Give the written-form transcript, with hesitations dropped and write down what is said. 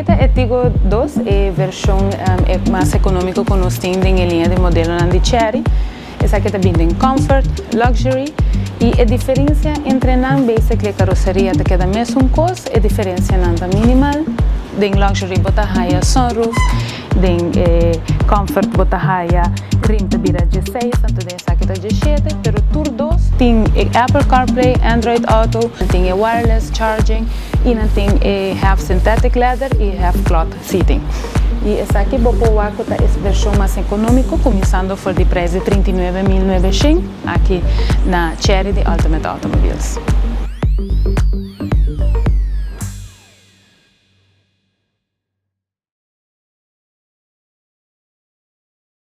Esaki ta e Tiggo 2, e version mas economico cu nos tin den liña di modelo di Chery. Esaki ta bin den Comfort, Luxury y e diferencia entre nan, basically, caroseria ta keda mesun cos, e diferencia nan ta minimal. Den Luxury bo ta haya sunroof, den Comfort bo ta haya rim ta bira 16, anto den esaki ta 17, pero tur dos tin Apple CarPlay, Android Auto, tin wireless charging y nan tin half synthetic leather y half cloth seating. Y esaki bo por ta e version mas economico, cuminsando for di prijs di 39.900 aki na Chery di Ultimate Automobiles.